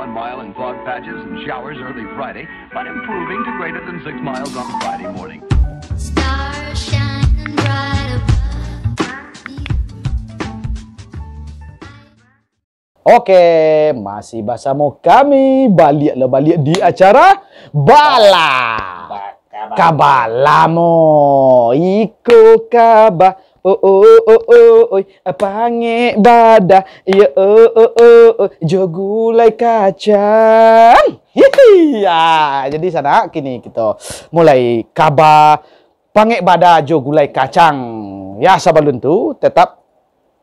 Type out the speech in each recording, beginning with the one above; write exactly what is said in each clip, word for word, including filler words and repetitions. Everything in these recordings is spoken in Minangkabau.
Mile and fog patches and showers early Friday, but improving to greater than six miles on Friday morning. Stars shining bright above me. Oke, masih basamo kami. Baliak lah baliak di acara Bala. Kaba lamo. Iko kaba. Oh, oh, oh, oh, oi. Pangek bada. Iyo, oh, oh, oh, oi. Jo gulai kacang. Hihi. Ya, jadi sanak, kini kito mulai kaba pangek bada jo gulai kacang. Ya, sabalun tu, tetap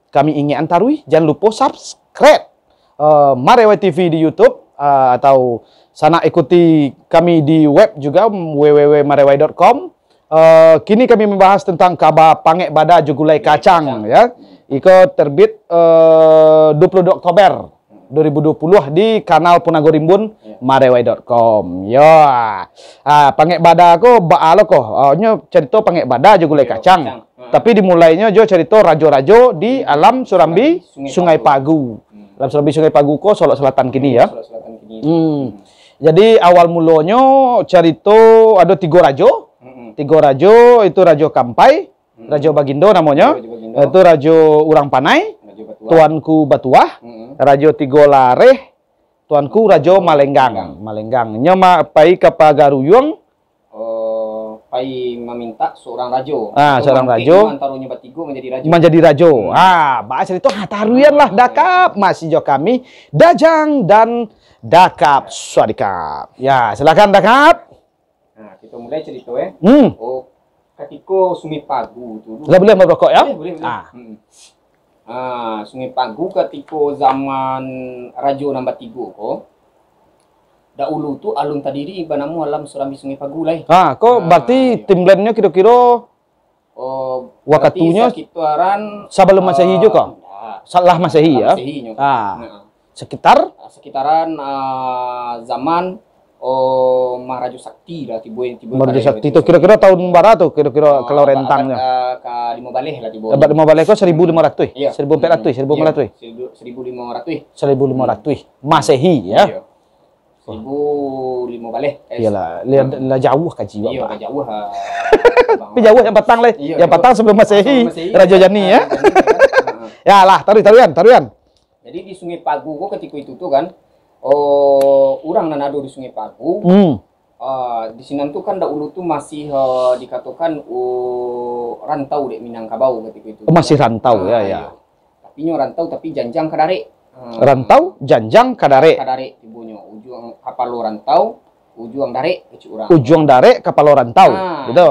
kami ingekan taruih, jan lupo subscribe uh, Marewai T V di YouTube uh, atau sanak ikuti kami di web juga w w w marewai dot com. Uh, kini kami membahas tentang kaba pangek bada jo gulai kacang, ya. Iko terbit uh, dua puluh dua Oktober dua ribu dua puluh di kanal Punago Rimbun, marewai dot com. Yo. Ah, pangek bada ko baa lo ko? Ah, nyo carito pangek bada jo gulai kacang. Tapi dimulainyo jo carito rajo-rajo di Alam Surambi Sungai Pagu. Alam Surambi Sungai Pagu ko Solok Selatan kini, ya. Hmm. Jadi awal mulonyo carito ado tigo rajo. Tigo rajo itu Rajo Kampai, Rajo Bagindo namonyo. Itu Rajo Urang Panai, Tuanku Batuah, Rajo Tigo Lareh, Tuanku Rajo Malenggang. Malenggang. Nyo ma pai ka Pagaruyuang. Oh, pai mamintak seorang rajo. Ah, seorang rajo. Antaronyo batigo manjadi rajo. Manjadi rajo. Ah, bahas itu ha, taruian lah dakap masih jo kami Dajang dan Dakap Swadikap. Ya, silakan Dakap. Nah, kita mulai cerita eh. Hmm. Oh, katiko Sungai Pagu tu. Lah boleh merokok ya? Boleh, boleh, boleh. Ah. Hmm. Ah, Sungai Pagu katiko zaman Rajo Namba Tigo ko. Dahulu tu alun tadiri banamo Alam Surambi Sungai Pagu lai. Ha, ko ah, berarti iya. Timelinenyo kiro-kiro oh, wakatunyo sekitaran sebelum uh, Masehi juga. Salah Masehi ya. Masehi ah. Nah. Sekitar sekitaran uh, zaman oh Maharajo Sakti lah tibo tibo. Maharajo Sakti tu kira-kira tahun bara tu kira-kira oh, kalau rentangnya. Uh, ka lima baleh lah tibo. Abad lima baleh ko seribu lima ratus. Iya. Seribu empat ratus, seribu lima ratus. Seribu lima ratus. Seribu lima ratus Masehi ya. Iya. Seribu lima baleh. Iyalah, lah, lah jauh kaji awak. Iya, lah jauh. Tapi jauh yang patang lah. Iya, yang patang sebelum Masehi, Raja Jani ya. Ya lah, taruih, taruian, taruian. Jadi di Sungai Pagu ko ketika itu tu kan, oh, orang nan ado di Sungai Pagu. Hmm. Uh, di sinan tu kan dahulu tu masih uh, dikatakan uh, rantau dek Minangkabau ketika itu. Oh, masih rantau ah, ya, ya. Tapi nyo rantau tapi janjang ka darek. Hmm. Rantau janjang ka darek. Ka darek tibonyo. Ujuang kapalo rantau, ujuang darek kecik urang. Ujuang darek kapalo rantau. Ha, gitu.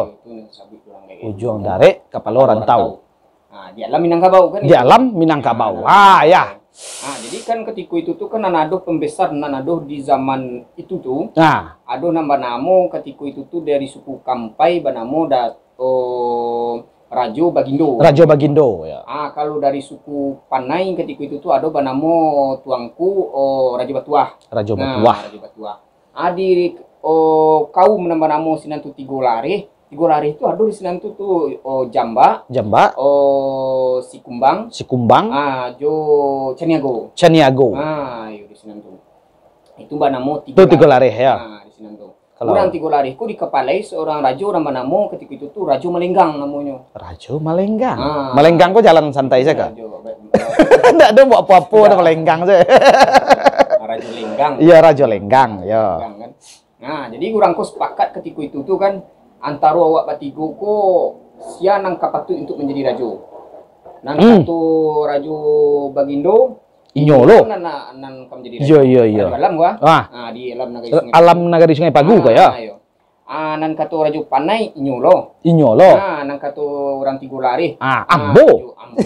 Ujuang darek kapalo rantau. Ha, di alam Minangkabau kan. Di alam Minangkabau. Ha, ya. Ha, jadi kan ketiko itu tu kan nan ado pembesar nan ado di zaman itu tu. Ha. Ado nan banamo ketiko itu tu dari suku Kampai banamo da, oh, Rajo Bagindo. Rajo Bagindo, ya. Ah, kalau dari suku Panai ketika itu tu ado banamo Tuanku oh, Rajo Batuah. Rajo nah, Batuah. Rajo Batuah. Ah, di oh, kaum nan banamo sinan tu Tigo Lareh. Tigo Lareh tu ado di sinan tu tu oh, Jambak. Jambak. Oh, Sikumbang. Sikumbang. Ah, jo Caniago. Caniago. Ah, iyo di sinan tu. Itu banamo Tigo, Tigo Lareh. Tigo Lareh, ya. Ah, di sinan tu. Kalau urang Tigo Lareh ko dikapalai seorang rajo nan banamo katiko itu tu Rajo Malenggang namonyo. Rajo Malenggang. Ha. Malenggang ko jalan santai sajo. Ndak ado buat apo-apo dah Malenggang sajo. Rajo Lenggang. Iya, Rajo Lenggang, ya. Kan? Nah, jadi urang ko sepakat katiko itu tu kan antaro awak batigo ko sia nan ka patuik untuk manjadi rajo. Nan hmm. Kato Rajo Bagindo, Inyo lo. Nan nan nan ka manjadi rajo. Iyo iyo iyo. Rajo Alam ko ah. Ah. Ah di Alam Nagari Sungai. Alam Nagari Sungai Pagu ko ya. Ah, iyo. Ah nan kato Rajo Panai inyo lo. Inyo lo. Ah nan kato urang Tigo Lareh. Ah ambo. Ah, ambo.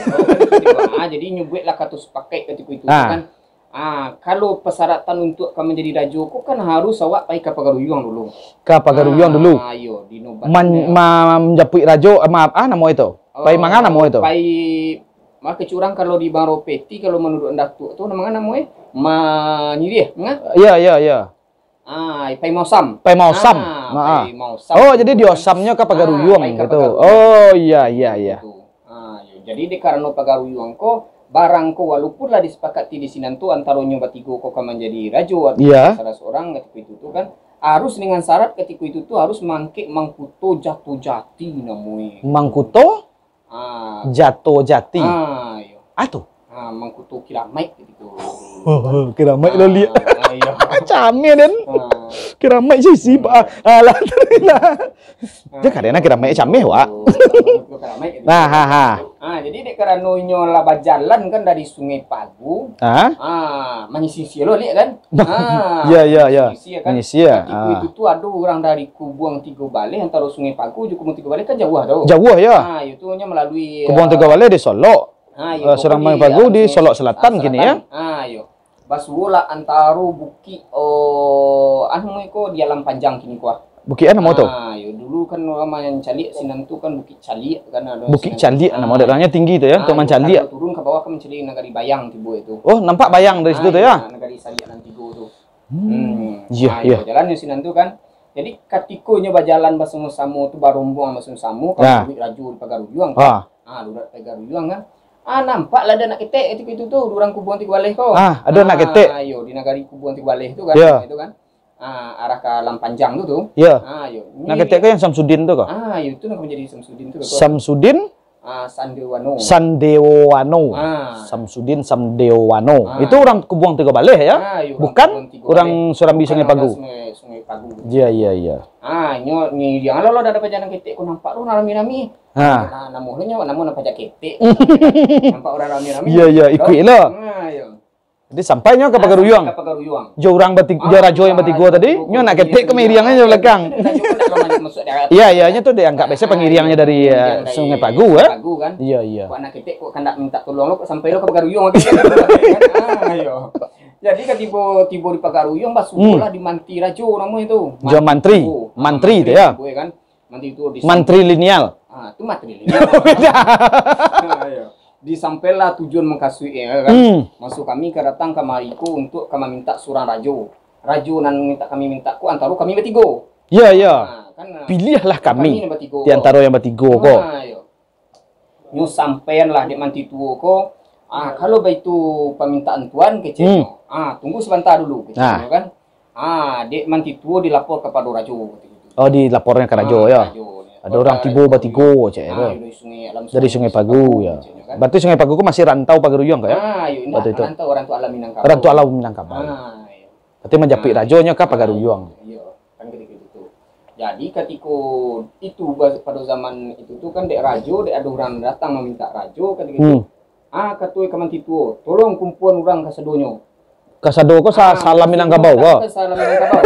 Ah jadi inyo bueklah kato sapakaik katiko itu ah. Kan. Ah kalau pasaratan untuak ka manjadi rajo ko kan harus awak pai ka Pagaruyuang dulu. Ka Pagaruyuang ah, dulu. Ah iyo di Nobat. Man, manjapuik rajo eh, maaf ah namo itu. Pai oh, manga namo itu. Pai Maka curang kalau di Bang Ropeti kalau menurut Datuk tu nama nama eh? Manyirih, ngah? Iya, iya, iya. Ah, Pai Mausam. Pai Mausam. Ah, nah, Pai Mausam. Oh, jadi diosamnya ke Pagaruyuang ah, gitu. Oh, iya, iya, iya. Gitu. Ah, ya. Jadi di karena Pagaruyuang ko Barang ko, walaupun lah disepakati di sinan tu, antaronyo batigo ko ka manjadi rajo atau Iya. salah seorang katiko itu tu kan, harus dengan syarat katiko itu tu harus mangkek mangkuto jato jati namonyo. Mangkuto? Ah. Jato jati. Ah, iyo. Ah, tu? Ah, mangkuto kiramaik katiko. Kiramaik lo liak. Ah, iyo. Cameh den. Ah. Kiramaik sisi, Pak. Alah, tu lah. Dia kadang nak kira maik cameh, wak. Nah, ha, ha. Ah, jadi dek karano inyo lah bajalan kan dari Sungai Pagu. Ah? Ah, manyisir lo liak kan? Ah, ya, ya, ya. Manyisir kan? Manyisir, Katiko ah. itu tu ado urang dari Kubuang Tigo Baleh, antaro Sungai Pagu jo Kubuang Tigo Baleh kan jauah tu. Jauah, ya. Ah, itu hanya melalui Kubuang ah, Tigo Baleh di Solok. Ah, yo, eh, Surang Pagu di Solok Selatan kini, ya. Ah, yo. Basuo lah antaro bukik, oh, anu iko di Alam Panjang kini ko ah. Bukik anu tu? Ah, yo, dulu kan urang mancaliak sinan tu kan Bukik Caliak kan ado Bukik Caliak namo dek urangnyo tinggi tu ya, untuk mancaliak. Kalau turun ka bawah kan mancaliak Nagari Bayang tibo itu. Oh, nampak bayang dari situ tu ya? Ah, Nagari Saliak nan tigo tu. Hmm. Iya, iya. Jalan sinan tu kan. Jadi katiko nyo bajalan basamo-samo tu, barombongan basamo-samo, kalau duduak rajo di Pagaruyuang kan. Ah, duduak Pagaruyuang kan. Ah, nampak lah ado anak ketek itu, itu tu, urang Kubuang Tigo Baleh ko. Ah, ado anak ketek. Ah, iyo, di nagari Kubuang Tigo Baleh tu kan, itu kan. Ah, arah ka Alam Panjang tu tu. Iya. Ah, iyo. Anak ketek ko yang Samsudin tu ko? Ah, iyo, itu nak menjadi Samsudin tu ko. Samsudin? Ah, Sandewano. Sandewano. Ah. Samsudin Sandewano. Ah. Itu urang Kubuang Tigo Baleh ya? Ah, iyo, urang Bukan Kubuang Tigo urang Baleh. Surambi Bukan Sungai Pagu. Sungai, Sungai Pagu. Iya, iya, iya. Ah, nyo ni yang lo lo dah dapat janang ketek ko nampak tu rami-rami. Ha. Nah, namo nyo, namo nan pajak ketek. Nampak urang rami-rami. Iya, iya, ikuik lah. Ha, iya. Jadi sampai nyo ka Pagaruyuang. Sampai ka Pagaruyuang. Jo urang bati-, jo rajo yang batigo tadi, nyo nak ketek ko mairiang aja belakang. Iya, iya, nyo tu dianggap biasa pangiriangnyo dari, eh, Sungai Pagu, eh. Pagu kan. Iya, iya. Kok nak ketek kok kandak minta tolong lo, kok sampai lo ka Pagaruyuang kan. Ah, iya. Jadi kan tibo, tibo di Pagaruyuang, basuo lah di Manti Rajo namo itu. Jo mantri. Mantri tu ya. Kan. Mantri tu di Mantri linial. Ah, tu mantri linial. Beda. Ah, iya. Disampailah tujuan mangkasuik ya kan. Hmm. Maksud kami ka datang kamari ko untuk ka maminta surang rajo. Rajo nan minta kami minta ko antaro kami batigo. Ya, ya. Ah, kan, ah, Pilihlah kami di antaro yang batigo ko. Ah, iya. Nyo sampaian lah dek manti tuo ko, ah, kalau baitu pamintaan tuan, keceknyo. Hmm. Ah, tunggu sabanta dulu, keceknyo kan. Ah, dek manti tuo dilapor kapado rajo, keceknyo. Oh, dilapornyo ka rajo, ah, yo. Rajo. Ado urang tibo batigo, cek tu. Ah, dari Sungai Alam, dari Sungai Pagu, yo. Keceknyo kan. Berarti Sungai Pagu ko masih rantau Pagaruyuang ko, yo? Ah, yo, indak, waktu itu. Rantau, rantau alam Minangkabau. Rantau alam Minangkabau. Ah, yo. Berarti manjapuik rajonyo ka Pagaruyuang. Iyo. Kan katiko itu tu. Jadi, katiko itu, ba-, pado zaman itu tu kan, dek rajo, dek ado urang datang mamintak rajo, katiko itu. Hmm. Ah, kato ka manti tuo, "Tolong kumpuan urang kasadonyo." Kasado ko sa-, ah, salam Minangkabau ko? Salam Minangkabau.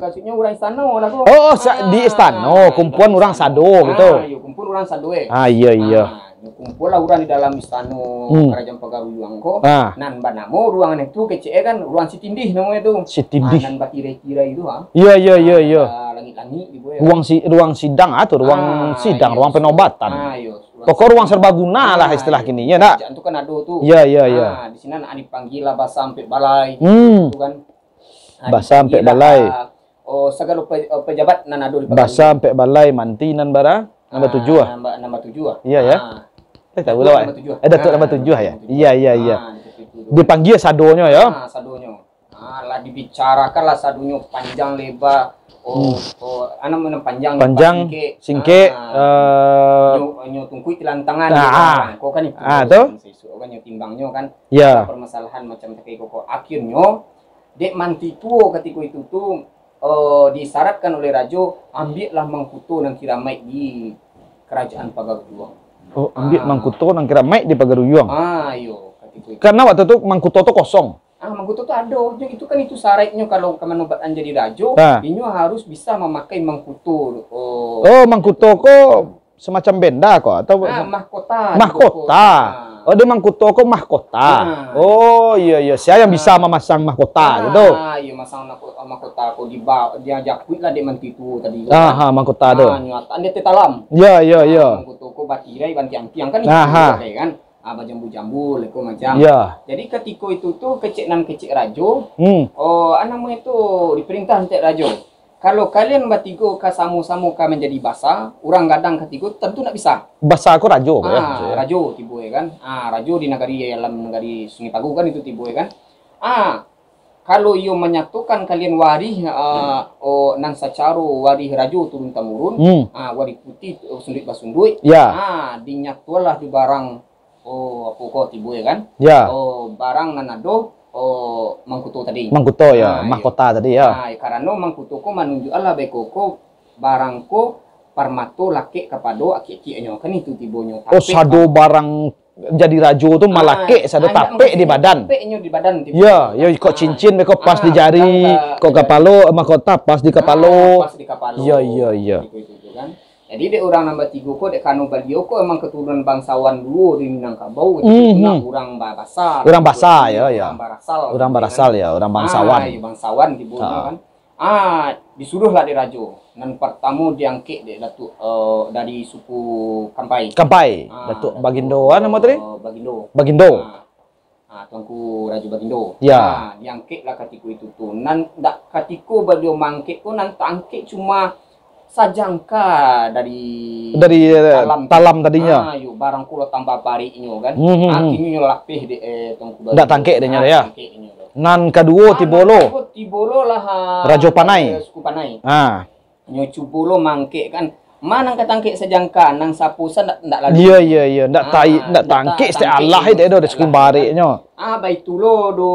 Maksudnyo urang istano lah ko. Oh, oh, sa-, di istano, kumpuan urang sado gitu. Ah, iyo, kumpuan urang sado, eh. Ah, iya, iya. Ah, Kumpul lah urang di dalam istano, hmm, Karajaan Pagaruyuang ko. Ah. Nan banamo ruangan itu kecek e kan, ruang Sitindih namonyo tu. Sitindih. Ah, nan batirai-tirai tu, ha. Iya, iya, iya, iya. Ah, langit-langit gitu ya. Ruang si-, ruang sidang ah tu, ruang sidang, ruang penobatan. Ah, iyo. Pokok ruang serbaguna lah istilah kini, ya ndak? Kerajaan tu kan ado tu. Iya, iya, iya. Ah, di sinan dipanggil lah basa ampek balai, hmm, gitu kan. Ah, basa ampek balai. Oh, sagalo pe-, eh, pejabat nan ado di Pagaruyuang. Basa ampek balai, manti nan bara? Namba tujuah, ah? Namba, namba tujuah, ah. Iya, ya. Ah. Eh, tahu lah, Wak. Namba tujuah. Eh, Datuk namba tujuah, ya? Ah, namba tujuah. Iya, iya, iya. Ah, di situ tu. Dipanggil sadonyo, ya? Ah, sadonyo. Ah, lah dibicarakan lah sadonyo panjang lebar. Oh, hmm, oh, anu, mana panjang, panjang, lebar, singkek. Singkek, ah, eh, nyo, nyo tungkuik tilantangan, ah, gitu kan. Ko kan itu, ah, tu? Sesuk kan nyo timbangnyo kan. Ya. Permasalahan macam takah iko ko. Akhirnyo, dek manti tuo katiko itu tu, eh, disyaratkan oleh rajo, ambiaklah mangkuto nan kiramaik di Karajaan Pagaruyuang. Oh, ambiak mangkuto nan kiramaik di Pagaruyuang. Ah, iyo, katiko itu. Karena waktu tu mangkuto tu kosong. Ah, mangkuto tu ado. Itu kan itu syaratnyo kalau ka manobatan jadi rajo, ah, inyo harus bisa mamakai mangkuto. Oh. Oh, mangkuto ko semacam benda ko atau ah, mahkota. Mahkota. Ah. Oh, di mangkuto ko mahkota. Ah. Oh, iya, iya. Sia yang bisa mamasang mahkota gitu. Ah, iya, masang mahko-, mahkota ko di ba-, dia japuik lah dek manti tuo tadi tu. Ah, ha, mahkota tu. Ah, nyo atak dia tetalam. Iya, iya, iya. Ah, mangkuto ko batirai bantiang-tiang kan itu kan. Ah, bajambu-jambu, leko macam. Iya. Jadi katiko itu tu kecek nan kecek rajo. Hmm. Oh, ah, namonyo tu diperintah kecek rajo. Kalau kalian batigo ka samo-samo ka manjadi basa, urang gadang katigo tantu ndak bisa. Basa ko rajo, ya, Ah, maksudnya. Rajo tibo, ya kan. Ah, rajo di nagari alam nagari Sungai Pagu kan itu tibo, ya kan. Ah, kalau iyo manyatokan kalian warih, ah, oh, nan sacaro warih rajo turun tamurun, Hmm. ah, warih putih, oh, sunduik basunduik, Ya. ah, dinyatolah di barang, oh, apo ko tibo, ya kan. Ya. Oh, barang nan ado, oh, mangkuto tadi. Mangkuto, ya, Ah, iyo. mahkota tadi, ya. Ah, karano mangkuto ko manunjuak lah beko ko barang ko parmato lakek kapado akik-akiknyo, kan itu tibonyo. Oh, Tapek sado ka- barang jadi rajo tu Ah, malakek sado ah, indak tapek di malakek, tapeknyo di badan tibo Ya, tu. ya, kok Ah, cincin beko pas ah, di jari, kadang ka- kok kapalo, mahkota pas di kapalo. Ah, pas di kapalo. Ya, ya, ya. Itu, itu, itu kan. Jadi dek urang nan batigo ko, dek karano baliau ko emang keturunan bangsawan duo di Minangkabau, Mhm. urang ba-, basa. Urang basa, Urang ya, ya. barasal, Urang gitu kan. barasal, ya, urang bangsawan. Ah, iya, bangsawan tibo Ha. kan. Ah, disuruahlah dek rajo. Nan partamo diangkek dek Datuak, eh, dari suku Kampai. Kampai. Ah, Datuak Datuak, Bagindo, ah, nama tadi? eh, Bagindo. Bagindo. Ah. Ah, Tuanku Rajo Bagindo. Ya. Ah, diangkeklah katiko itu tu. Nan dak katiko baliau mangkek ko, nan taangkek cuma sajangka dari Dari, eh, talam tu. talam tadinyo. Ah, yo, barang ko lah tambah bariknyo kan. Hmm, hmm, Ah, hmm. kini nyo lapeh dek, eh, Tuanku Bagindo. Dak tangkek dek nyo, Ah, ya. tangkek dek nyo tu. Nan kaduo Ah, tibo lo. nan kaduo tibo lo lah, ah, Rajo Panai. eh, suku Panai. Ah. Nyo cubo lo mangkek kan. Ma nan ka tangkek sajangka, nan sapo sa ndak, ndak lalu. Iya, iya, iya. Ndak Ah, tai, ndak ndak ta-, tangkek setiap tangkek alah nyo, itu, ada setiap sekumbari alah. nyo. Ah, baitu lo do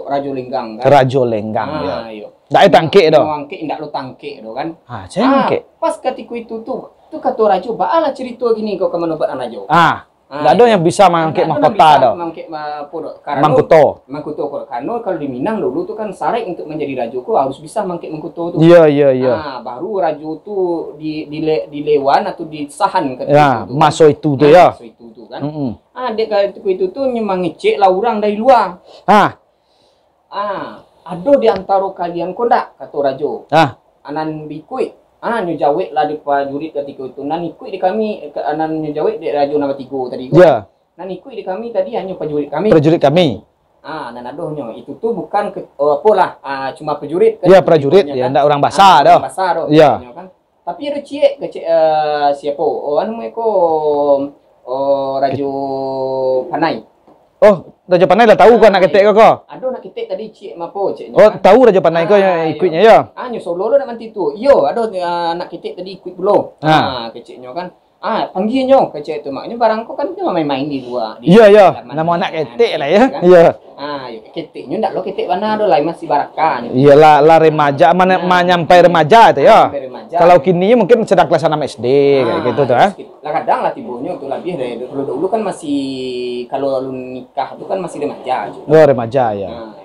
Rajo Lenggang kan. Rajo Lenggang, Ah, ya. iyo. Ndak ai tangkek do. Mangkek ndak lo tangkek do kan. Ah, cai Ah, mangkek. pas katiko itu tu, tu kato Rajo, "Baalah cerito gini ko ka manobat Rajo." Ah. Ah, Ndak ado iyo. yang bisa mangkek Ndak ado nan mahkota bisa do. mangkek ma-, apo do. Karano Mangkuto. mangkuto ko. Karano kalau di Minang dulu tu kan syarat untuk manjadi rajo ko harus bisa mangkek mangkuto tu. Iya, iya, iya. Ah, baru rajo tu di, dile-, dilewan atau disahan katiko Ya, itu tu kan. maso itu tu Ah, ya. maso itu tu kan. Mm-mm. Ah, dek katiko itu tu nyo mangecek lah urang dari lua. Ah. Ah, ado di antaro kalian ko ndak, kato rajo. Ah. Nan bi ikuik. Ah, nyo jawek lah di pajurit katiko itu. Nan ikuik di kami, ka-, nan nyo jawek dek rajo nan batigo tadi ko. Ya. Nan ikuik di kami tadi hanyo pajurit kami. Prajurit kami. Ah, nan ado nyo. Itu tu bukan ke, oh, apolah, ah, cuma pajurit kan Ya, itu prajurit, tiponyo ya, kan. ndak urang basa Ah, doh. urang basa doh, Ya. tiponyo kan. Tapi ado ciek kecek, eh, siapo? Oh, anu namonyo ko, oh, Rajo Panai. Oh, Rajo Panai lah tahu ko anak Ah, ketek ko, ko? Ado anak ketek tadi ciek mapo, ceknyo Oh, kan. tahu Rajo Panai ko Ah, yang iyo. ikuiknyo, ya? Ah, nyo solo lo nak manti tu. Iyo, ado, ah, anak ketek tadi ikuik pulo. Ah. Ah, keceknyo kan. Ah, panggianyo kecek tu, maknyo barang ko kan cuma main-main di lua, di Iya, iya. dalam Namo anak kan, ketek lah, ya. kan. Iya. Ah, yo, keteknyo ndak lo ketek bana do, lai masih baraka nyo. Iyalah, lah remaja, mana, Nah, manyampai remaja tu, ya. manyampai remaja. Kalau kini mungkin sedang kelas enam S D, kayak Ah, gitu tu, eh. sikit. Lah kadang lah tibonyo tu labiah dari dulu, dulu kan masih, kalau alun nikah tu kan masih remaja tu. Oh, remaja, ya. Nah,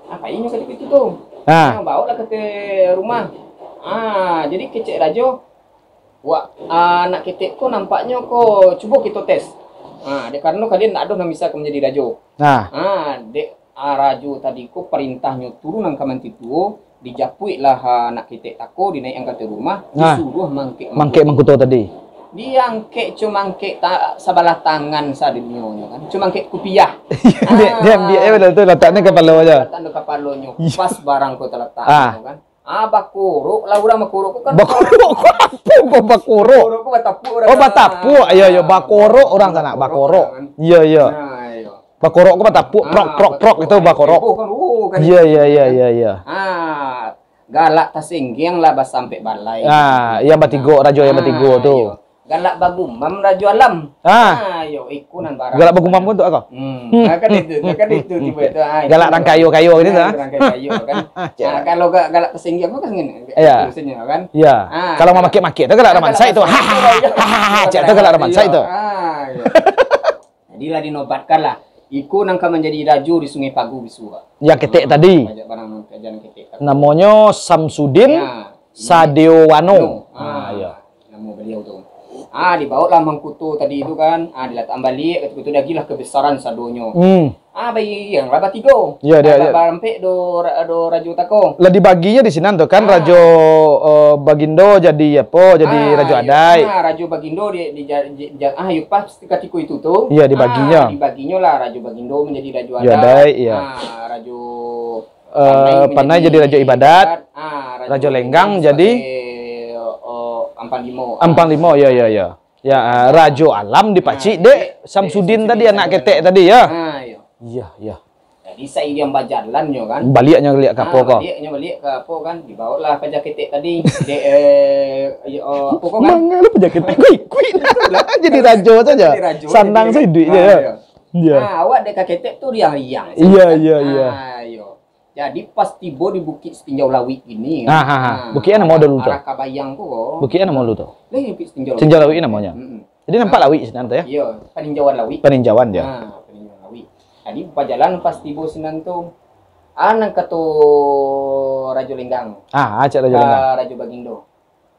apa inyo kali itu tu? Ah. Nah, bawa lah ke rumah. Ah, jadi kecek rajo, wak, ah, anak ketek ko nampaknyo ko, cubo kito tes. Ah, dek karano kalian ndak ado nan bisa ka manjadi rajo. Nah. Ah, dek, ah, rajo tadi ko parintahnyo turun nan ka manti tuo, dijapuik lah, ah, anak ketek tako, dinaikan ka ateh rumah, Nah. disuruah mangkek Mangkek mangkuto. mangkuto tadi. Diangkek cuma angkek ta-, sabalah tangan sadonyo kan. Cuma angkek kupiah. Dia, dia Ah. ambil, eh, betul tu, lataknyo kapalo aja. Lataknyo kapalonyo, Iya. pas barang ko talatak Ah. kan. Ah, bakorok lah urang bakorok ko kan. Bakorok ko apo ko bakorok? Bakorok ko batapuk urang Oh, kan. batapuk. Iyo, iyo, Ah, bakorok urang sanak, bakorok bakorok. urang kan. Iyo, iyo. Nah, iyo. Bakorok ko batapuk, prok, Ah, prok, prok, batapuk itu kan bakorok. heboh kan, oh, kan Iyo, heboh iyo, kan. iyo, iyo, iyo. Ah, galak tasenggiang lah basampek balai Ah, gitu. yang batigo, rajo yang Ah, batigo tu. iyo. Galak bagumam rajo alam. Ah. Ah, iyo, iko nan barang. Galak bagumam ko tu apo? Hmm. Hmm. Nah, kan itu, kan itu tibo itu. Ah, Galak itu. rang kayo-kayo gitu, Nah, ah. rang kayo-kayo kan. Cek. Ah, kalau ga-, galak tasenggiang ko kan ngene. Iya. Terusnya kan. Iya. Ah, Kalau galak mamakek-makek tu galak Ah, raman galak sai tu. tasenggiang tu, iya. Cek tu galak raman sai tu. Ah, iyo. Jadi lah dinobatkan lah. Iko nan ka manjadi rajo di Sungai Pagu Bisua. Yang ketek Ah, tadi. Pajak barang nan kajan ketek tadi. Namonyo Samsudin Ya, Sadewano. No. Ah, Ah, iya. namo baliau tu. Ah, dibaoklah mangkuto tadi tu kan. Ah, dilatakan baliak, katiko tu diagiahlah kebesaran sadonyo. Hmm. Ah, baianglah batigo. Iya, dia, Ah, dia. barampek do, ra-, do rajo tako. Lah dibaginyo di sinan tu kan, Ah. Rajo, eh, Bagindo jadi apo? Jadi Ah, Rajo iya. Adaik. Ah, Rajo Bagindo di, di, ja-, di, ja-, ah, iyo, pas katiko itu tu. Iya, dibaginyo. Ah, dibaginyo lah Rajo Bagindo manjadi Rajo Rajo Adaik. Adaik, iya. Ah, Rajo Eh, Panai Panai jadi jadi Rajo Ibadat. Ibadat. Ah, Rajo Lenggang jadi sebagai, oh, Ampang Limo. Ampang Limo, ya, ya, ya. Ya, ah, Rajo Alam dipacik dek Samsudin tadi, anak ketek tadi, ya. Ah, iyo. Iya, iya. Jadi, sairiang bajalannyo kan. Baliaknyo baliak ka apo ko? Baliaknyo baliak ka apo kan, dibawolah paja ketek tadi. Dek, eh, iyo, apo ko kan? Manga lah paja ketek, ko ikuik. Jadi rajo saja. Jadi rajo. Sanang saja iduiknyo, ya. Iyo. Iya. Ah, awak dek ka ketek tu riang-riang. Iya, iya, iya. Ah, iyo. Jadi pas tibo di Bukik Sitinjau Lawik ini, ah, ah, ah. Bukik namo dulu tu? Arah Kabayang tu ko. Bukik namo dulu tu? Lah, Bukik Sitinjau Lawik. Sitinjau Lawik namonyo. Mm-mm. Jadi nampak lawik sinan tu, ya? Iyo, paninjauan lawik. Paninjauan dia. Ah, paninjauan lawik. Jadi bajalan pas tibo sinan tu, ah, nan kato Rajo Lenggang. Ah, acak Rajo Lenggang. Ka Rajo Bagindo.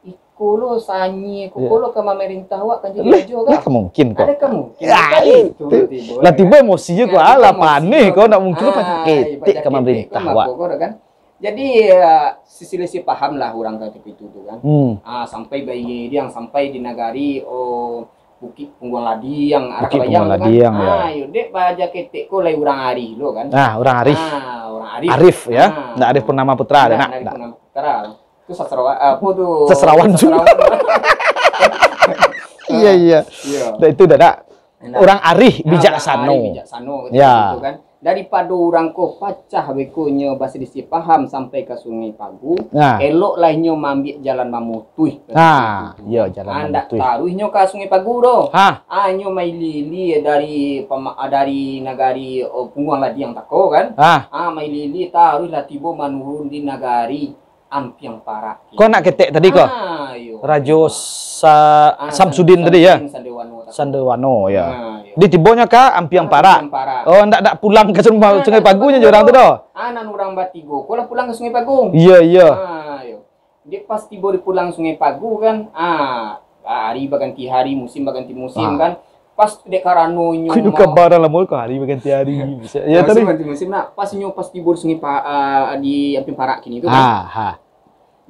Iko lo sanyia ko, ko lo ka mamarintah awak kan jadi rajo kan? Lah, mungkin ko. Adakah mungkin? Ah, kan itu, itu. Lah tibo emosi je ko, alah, panih ko, ndak mungkin lo pakai ketek ka mamarintah awak. Jadi, eh, sisilah-silah paham lah urang ka itu tu kan. Hmm. Ah, sampai bayi dia sampai di nagari, oh, Bukik Pungguang Ladiang, arah Kabayang tu kan. Bukik Pungguang Ladiang, ya. Ah, yo, dek paja ketek ko lai urang arih lo kan. Ah, urang arih. Ah, urang arih. Arif, ya. Ah. Ndak Arif Purnama Putra, ndak, ndak, ndak Arif Purnama Putra. Itu sastrawan, apo tu? Sastrawan. Sastrawan. Iya, iya. Iya. Ndak itu, ndak, ndak. Urang arih, bijaksano. Urang arih, bijaksano, gitu kan. Daripado urang ko pacah beko nyo baselisih paham sampai ka Sungai Pagu, eloklah inyo maambiak jalan mamutuih. Nah, iyo, jalan mamutuih. Ndak taruih nyo ka Sungai Pagu doh. Ah, nyo mailili dari pama-, dari nagari, oh, Pungguang Ladiang tako kan. Ah, mailili taruihlah tibo manurun di nagari Ampiang Parak. Ko nak ketek tadi ko? Ah, iyo. Rajo Sa-, Samsudin tadi, ya? Samsudin Sandewano tadi. Sandewano, ya. Ah, iyo. Di tibonyo ka Ampiang Parak. Ampiang Parak. Oh, ndak, ndak pulang ka Sungai Pagu nyo urang tu doh. Ah, nan urang batigo ko lah pulang ka Sungai Pagu. Iya, iya. Ah, iyo. Dek pas tibo di pulang Sungai Pagu kan, ah, hari baganti hari, musim baganti musim kan. Pas dek karano inyo. Kudu mau kabaran lah, mau ko hari baganti hari. Bisa. Ya, musim tadi. Baganti musim nak. Pas inyo pas tibo di Sungai Pa-, ah, di Ampiang Parak kini tu kan. Ah, ha.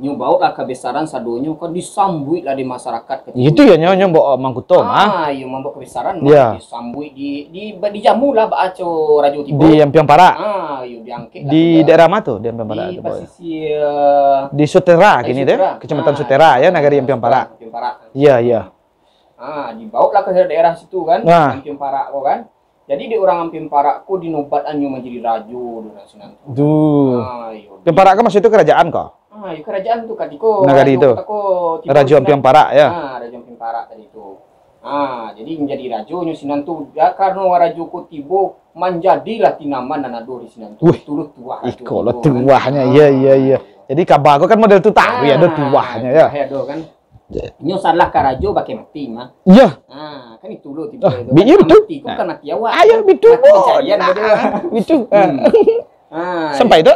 Nyo baoklah kabesaran sadonyo kan, disambuiklah di masyarakat ketika itu. Itu ya, nyo, nyo baok mangkuto mah. Ah, iyo, mambaok kabesaran mah. Iya. Disambuik di, di, dijamulah baaco rajo tibo. Di Ampiang Parak. Ah, iyo, diangkeklah. Di daerah ma tu, di Ampiang Parak tu? Di pasisia. Di Sutera kini tu, Sutera. Kecamatan Sutera, ya, nagari Ampiang Parak. Ampiang Parak. Iya, iya. Ah, dibaoklah ka daerah situ kan, Ampiang Parak ko kan. Jadi, dek urang Ampiang Parak ko dinobatannyo manjadi rajo dek urang sinan tu. Duh. Ah, iyo. Ampiang Parak ko maksud tu kerajaan ko? Ah, iyo, kerajaan tu katiko nagari tu. Rajo Ampiang Parak, ya? Ah, Rajo Ampiang Parak tadi tu. Ah, jadi manjadi rajonyo sinan tu, ya, karano rajo ko tibo, manjadilah tanaman nan ado di sinan tu. Wih, iko lo tuahnyo, iya, iya, iya. Jadi, kaba ko kan model tu tadi, ado tuahnyo, ya. Ado kan. Nyo salah ka rajo bakeh mati mah. Iya. Ah, kan itu lo tibo itu. Mati ko bukan mati awak. Ayo, bitu. Mati pencarian. Bitu. Ah. Sampai tu.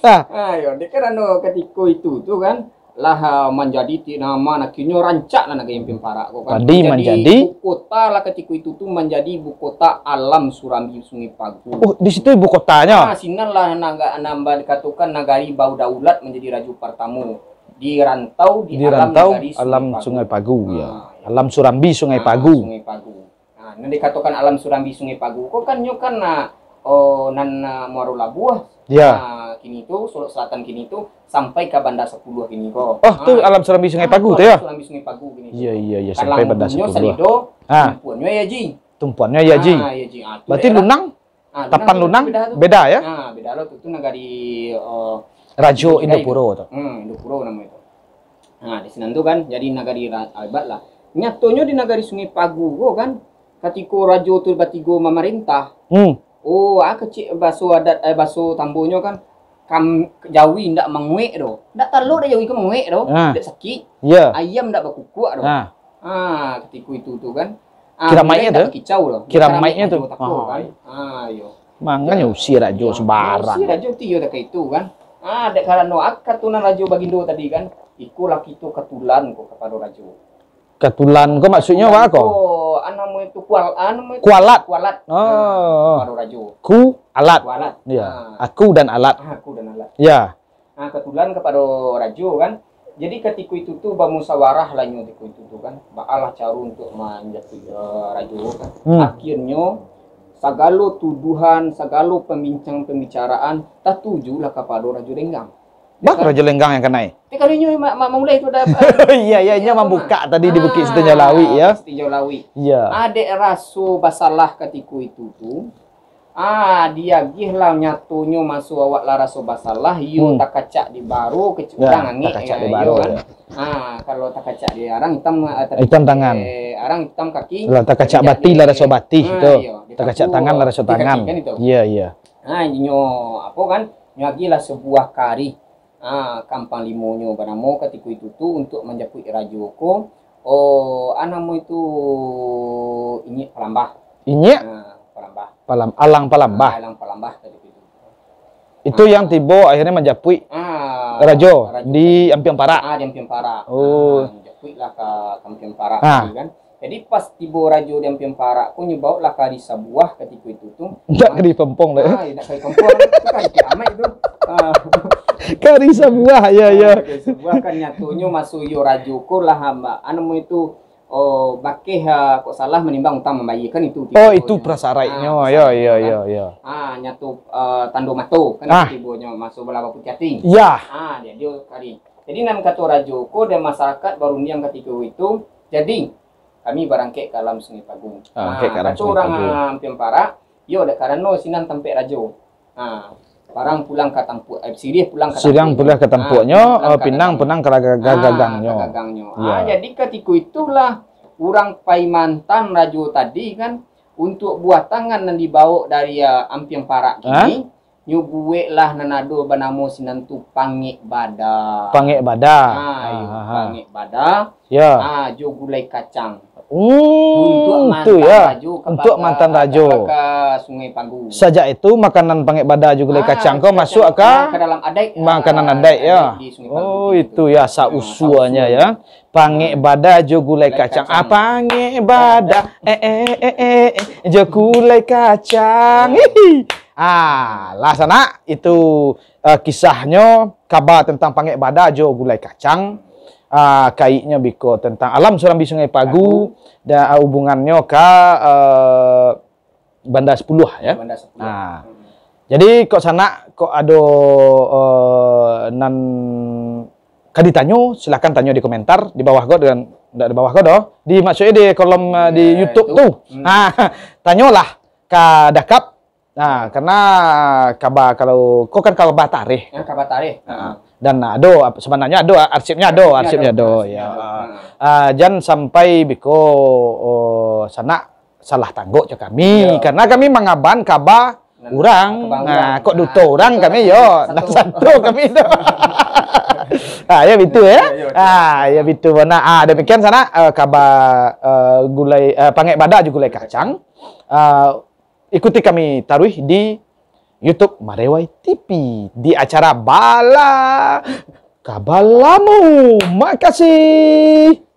Ah, iyo, dek karano katiko itu tu kan, lah, ah, manjadi tanaman, akhirnyo rancaklah nagari Ampiang Parak ko kan. Jadi manjadi ibu kota lah katiko itu tu, manjadi ibu kota Alam Surambi Sungai Pagu. Oh, di situ ibu kotanyo? Ah, sinan lah naga-, namba dikatokan nagari badaulat manjadi rajo partamo di rantau, di alam nagari Alam Sungai Pagu, ya. Ah, iyo. Alam Surambi Sungai Pagu. Sungai Pagu. Nah, nan dikatokan Alam Surambi Sungai Pagu ko kan nyo kan, nah, oh, nan, nah, Muaro Labuah. Ya. Nah, kini tu, Solok Selatan kini tu, sampai ka Bandar Sapuluah kini ko. Oh, tu Alam Surambi Sungai Pagu tu, ya? Alam Surambi Sungai Pagu kini tu. Iya, iya, iya, sampai Bandar Sapuluah. Tumpuannyo Yaji. Tumpuannyo Yaji. Ah, Yaji. Ah, tu berarti daerah Lunang? Ah, Tapan Lunang beda tu. Beda, ya? Ah, beda lo tu, tu nagari, eh, Rajo Indopuro tu. Hmm, Indopuro namo itu. Nah, di sinan tu kan, jadi nagari ra-, hebat lah. Nyatonyo di nagari Sungai Pagu ko kan, katiko rajo tu batigo mamarintah. Hmm. Oh, ah, kecik baso adat, eh, baso tambonyo kan, kam-, jawi ndak manguek doh. Ndak talok dek jawi ko manguek doh. Ah. Ndak sakik. Iya. Ayam ndak bakukuak doh. Ah. Ah, katiko itu tu kan. Ah, kiramaiknyo tu? Kicau lah. Kiramaiknyo tu. Rajo tako kan. Ah, iyo. Mangkonyo usia rajo sembarang. Usia rajo tu iyo tak itu kan. Ah, dek karano aka tu nan Rajo Bagindo tadi kan. Ikolah kito katulan ko kapado rajo. Katulan ko maksudnyo apo ko? Ko, ah, namo itu kual-, ah, namo itu kualat. Kualat. Oh. Ah, kapado rajo. Ku alat. Kualat. Iya. Ah. Aku dan alat. Ah, aku dan alat. Ya. Ah, katulan kapado rajo kan. Jadi katiko itu tu bamusawarah lah nyo katiko itu tu kan. Baalah caro untuk manjatuih, eh, rajo kan. Hmm. Akhirnyo sagalo tuduhan, sagalo pambincang-pambicaraan tatujulah kapado Rajo Lenggang. Bah, Rajo Lenggang nan kanai. Tapi kalau inyo ma-, ma-, mamulai tu dah, Iya, iya, inyo apa, mambuka Mak? tadi di Bukik Ah, Sitinjau Lawik, ya. Bukik Sitinjau Lawik. Iya. Adek raso basalah katiko itu tu. Ah, diagiah lah nyatonyo maso awak lah raso basalah, iyo Hmm. takacak di baro, kecek Ya, urang angek, takacak ya, di iyo baro, kan. ya. Ah, kalau takacak di arang itam, ah, tapi, Itam tangan. eh, arang itam kaki, Lah, takacak takacak bati di lah raso bati, Ah, tu. iyo, di Takacak kaku, tangan lah raso di kaki tangan. kan itu. Iya, iya. Ah, inyo, apo kan, nyo agiah lah sabuah karih. Ah, ka Ampang Limonyo banamo katiko itu tu untuk manjapuik rajo ko, oh, ah, namo itu, inyek palambah. Inyek? Ah, palambah. Palam-, alang palambah. Ah, alang palambah katiko itu. Itu Ah. yang tibo akhirnya manjapuik Ah, rajo rajo di tadi. Ampiang Parak. Ah, di Ampiang Parak. Oh. Ah, japuik lah ka, ka Ampiang Parak Ah. tadi kan. Jadi, pas tibo rajo di Ampiang Parak ko, nyo baoklah karih sabuah katiko itu tu. Ndak karih pompong dah, ya? Ah, ndak karih pompong. Itu karih kiamat itu. Ah. Karih sabuah, ya, ya. Ah, karih sabuah kan nyatonyo maso iyo rajo ko lah, ah, ma-, anu namo itu, oh, bakeh, ah, kok salah manimbang utang mambayia kan itu. Oh, itu prasaraiknyo. Ah, Ya, ya, prasaraiknyo ya, kan. ya, ya. Ah, nyato, ah, tando mato kan Ah. tibonyo maso balah baputiah ati. Ya. Ah, jadi karih. Jadi, nan kato rajo ko dan masyarakat barundiang katiko itu, jadi, kami barangkek ka alam Sungai Pagu. Ah, barangkek ka alam Sungai Pagu. Nah, kato urang Ampiang Parak, yo, dek karano sinan tampek rajo. Nah, barang pulang ka tampuak, eh, siriah pulang ka Siriah tampuaknyo. pulang ka Ah, tampuaknyo, pinang eh, pulang ka pinang gagang-, pulang ka gaga-, ah, gagangnyo. ka gagangnyo. Iya. Ah, jadi katiko itulah urang paimantan rajo tadi kan, untuak buah tangan nan dibawok dari, ah, Ampiang Parak Hah? kini, nyo buweklah nan ado banamo sinan tu pangek bada. Pangek bada. Ha, iyo, Ha, ha, ha. pangek bada. Ya. Ha, jo gulai kacang. Hmm, Untuak tu mantan ya. rajo ka Untuak baka-, mantan rajo. ka, ka Sungai Pagu. Sajak itu makanan pangek bada jo gulai Ah, kacang ko kacang masuak ka ka dalam adaik. makanan Ah, adaik, ya. adaik di Sungai Pagu Oh, gitu. itu ya, asal Ah, asal usulnya usul. ya. Pangek bada jo gulai Gulai kacang. kacang. Ah, pangek bada, eh, eh, eh, eh, eh, jo gulai kacang. Hihi. Ah, lah sanak, itu, eh, kisahnyo, kaba tentang pangek bada jo gulai kacang. Ah, kaiknyo biko tentang alam Surambi Sungai Pagu, Pagu. dan, ah, hubungannyo ka, eh, Banda Sapuluah, ya. Banda Sapuluah. Nah. Hmm. Jadi, kok sanak, kok ado, eh, nan ka ditanyo, silakan tanyo di komentar di bawah ko, dan ndak di bawah ko doh. Di, maksudnya di kolom, eh, di Iya, YouTube itu. tu. Hmm. Ha, tanyolah ka Dakap. Nah, karena kaba, kalau ko kan kaba tarikh. Ya, kaba tarikh. Ha. Dan ado, ap-, sebenarnya ado, arsipnya ado, Arsipnya arsipnya ado, ado, arsipnya ya. ado. Ha. Ah, jan sampai biko, oh, sanak salah tanggok jo kami, Iya. karena kami mangaban kaba Nan urang. kaba Nah, urang. kok duto Ah, urang duto kami, kami yo. satu. Nah, satu kami tu. Ah, ya, betul, ya. Ya, ya, betul. Ah, ya, betul. Nah, ah, demikian sanak, eh, kaba, eh, gulai, eh, pangek bada jo gulai kacang. Ah, ikuti kami taruih di YouTube Marewai T V di acara Bala Kabalamu. Makasih.